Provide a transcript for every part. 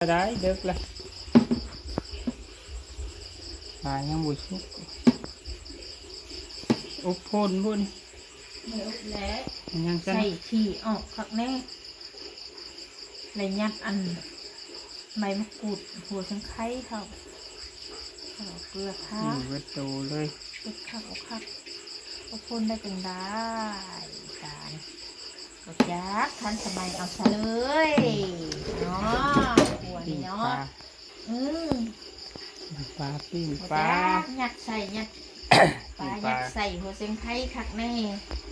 ໄດ້ເດິກລະ ປາຍັງບໍ່ສຸກ. ອົບໂພນພຸ້ນ ບໍ່ອົບແລ້ວ ມັນຍັງຊັ້ນ ໃສ່ຂີ້ອອກຄັກແນ່ ແລ້ວຍັດອັນໃບມະກູດ ຫົວເຊືອງໄຄເຂົ້າ ເຂົ້າເກືອທາ ນີ້ເບິດໂຕເລີຍ ເຮັດຄັກເອົາຄັກ ອົບໂພນໄດ້ຈັ່ງໃດ ຕາຍ ບໍ່ຈັກ ທັນສະໄໝເອົາຊະເລີຍເນາະ ຜົວນີ້ເນາະ ປີ້ງປາ ອືມ ປີ້ງປາ ປີ້ງປາ ບໍ່ຈັກ ຍັດໃສ່ ຍັດ ປີ້ງປາ ປາຍັດໃສ່ຫົວເຊືອງໄຄຄັກແນ່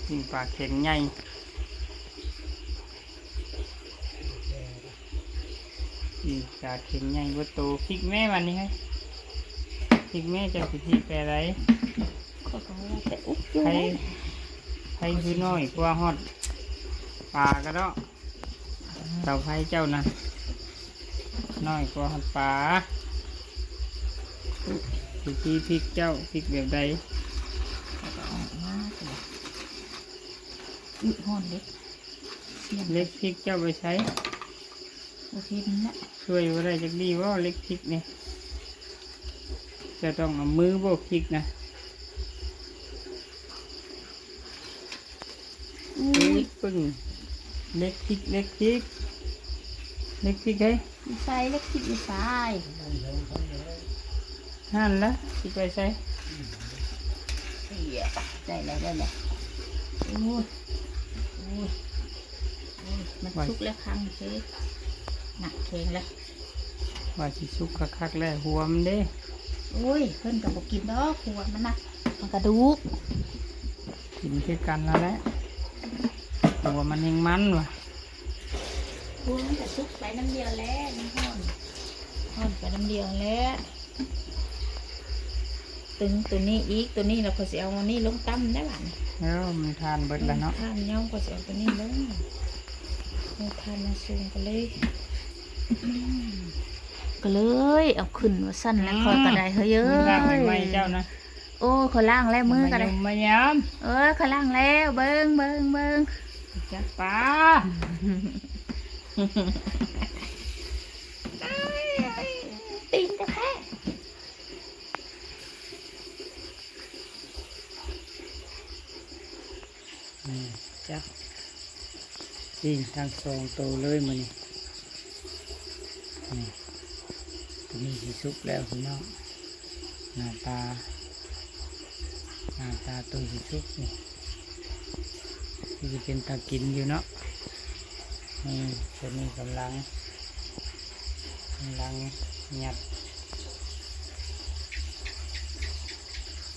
ປີ້ງປາແຂງໃຫຍ່ ປີ້ງປາແຂງໃຫຍ່ເບິດໂຕ. ພິກແມ້ບາດນີ້ເຮີ້ຍ ພິກແມ້ ເຈົ້າຊິພິກແປໃດ? ຂ້ອຍກໍວ່າແຕ່ອຸບຢູ່ ໃຜ ໃຜຄືນ້ອຍກວ່າຮອດປາກະເນາະ. ເຕົາໄຟເຈົ້ານະ ນ້ອຍກວ່າຮອດປາ ວິທີພິກເຈົ້າ ພິກແບບໃດ? ແລ້ວກໍອອກມາ ອື ຮ້ອນເດ້ ເຫຼັກພິກເຈົ້າໄປໃສ? ບໍ່ເຫັນລະ ຊ່ວຍບໍ່ໄດ້ຈັກດີ້ບໍ່ ເຫຼັກພິກນີ້? ເຈົ້າຕ້ອງເອົາມືບໍ່ພິກນະ? ອຸ້ຍ ປຶ້ງ ເຫຼັກພິກ ເຫຼັກພິກ ເຫຼັກພິກເອີຍ ຢູ່ໃສ ເຫຼັກພິກຢູ່ໃສ? ຫັ້ນລະ ຊິໄປໃສ? ເອີຍ ໄດ້ແລ້ວ ໄດ້ແລ້ວ ໂອ້ຍ ໂອ້ຍ ໂອ້ຍ ມັນສຸກແລ້ວ ຄັງເຊີ ໜັກແຂງແລ້ວ. ວ່າຊິສຸກຄັກໆແລ້ວ ຫົວມັນເດ້. ໂອ້ຍ ເພິ່ນກໍບໍ່ກິນດອກ ຫົວມັນນະ ມັນກະດູກ ກິນຄືກັນນັ້ນແຫຼະ ຫົວມັນແຮງມັນວ່າ ຫົວມັນກະສຸກໄປນຳດຽວແຫຼະ ມັນຮ້ອນ ຮ້ອນໄປນຳດຽວແຫຼະ. ຕຶງໂຕນີ້ອີກ ໂຕນີ້ລະຂ້ອຍຊິເອົາອັນນີ້ລົງຕຳໄດ້ບາດນີ້ ເອີ ມັນທານເບິດລະເນາະ ທານຍອມ ຂ້ອຍຊິເອົາໂຕນີ້ລົງ ເອົາທານມາສູງ ກໍເລີຍ ກໍເລີຍເອົາຂຶ້ນວ່າຊັ້ນແຫຼະ ອືມ ຂ້ອຍກໍໄດ້ ເຮີ້ຍເອີຍ ລ້າງໃໝ່ໆເຈົ້ານະ ໂອ້ ຂ້ອຍລ້າງແລ້ວ ມືກໍໄດ້ ມາຍົມມາຍາມ ເອີ ຂ້ອຍລ້າງແລ້ວ ເບິ່ງ ເບິ່ງ ເບິ່ງ ຈັກປາ ຕີນແທ້ໆ. ນີ້ຈ້ະ ປີ້ງທັງສອງໂຕເລີຍມື້ນີ້ ນີ້ ໂຕນີ້ຊິສຸກແລ້ວພີ່ນ້ອງ ໜ້າຕາ ໜ້າຕາໂຕຊິສຸກນີ້ ຄືຊິເປັນຕາກິນຢູ່ເນາະ ນີ້ ໂຕນີ້ກຳລັງ ກຳລັງຍັດ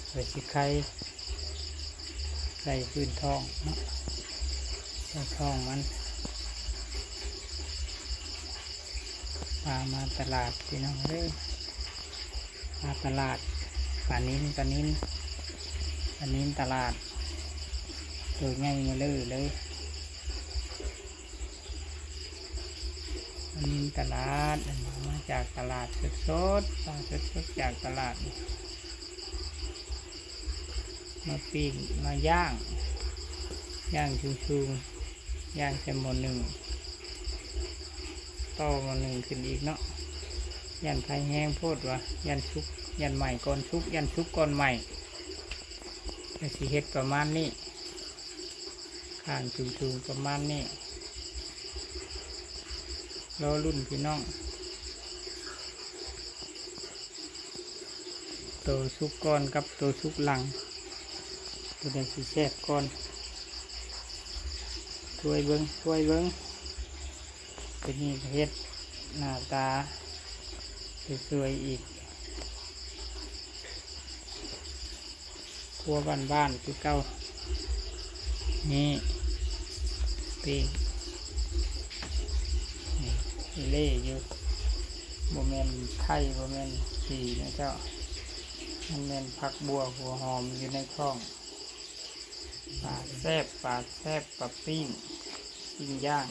ເພື່ອຊິໄຂ່ ໃສ່ພື້ນທ້ອງເນາະ ໃສ່ທ້ອງມັນ ພາມາຕະຫຼາດພີ່ນ້ອງເອີຍ ມາຕະຫຼາດ ປານິນ ປານິນ ປານິນຕະຫຼາດ ໂຕໃຫຍ່ເບີເລີເລີຍ. ປານິນຕະຫຼາດ ເອົາມາຈາກຕະຫຼາດສົດໆ ປາສົດໆຈາກຕະຫຼາດ ມາປີ້ງ ມາຍ່າງ ຍ່າງສູງໆ ຍ່າງໃສ່ໝໍ້ໜຶ້ງ ຕໍ່ໝໍ້ໜຶ້ງຂຶ້ນອີກເນາະ ຢ້ານໄຟແຮງໂພດວ່າ ຢ້ານສຸກ ຢ້ານໄໝ້ກ່ອນສຸກ ຢ້ານສຸກກ່ອນໄໝ້ ກໍຊິເຮັດປະມານນີ້ ຂ້າງສູງໆປະມານນີ້ ລໍລຸ້ນພີ່ນ້ອງ ໂຕສຸກກ່ອນກັບໂຕສຸກຫຼັງ ໂຕໃດຊິແຊບກ່ອນ ຊ່ວຍເບິ່ງ ຊ່ວຍເບິ່ງ ໂຕນີ້ກໍເຮັດໜ້າຕາສວຍໆອີກ. ຄົວບ້ານໆຄືເກົ່າ ນີ້ ປີ້ງ ນີ້ ເລຢູ່ ບໍ່ແມ່ນໄຂ່ ບໍ່ແມ່ນຂີ້ນະເຈົ້າ ມັນແມ່ນຜັກບົ່ວຫົວຫອມຢູ່ໃນທ້ອງ ປາແຊບ ປາແຊບ ປາປີ້ງ ປີ້ງຍ່າງ.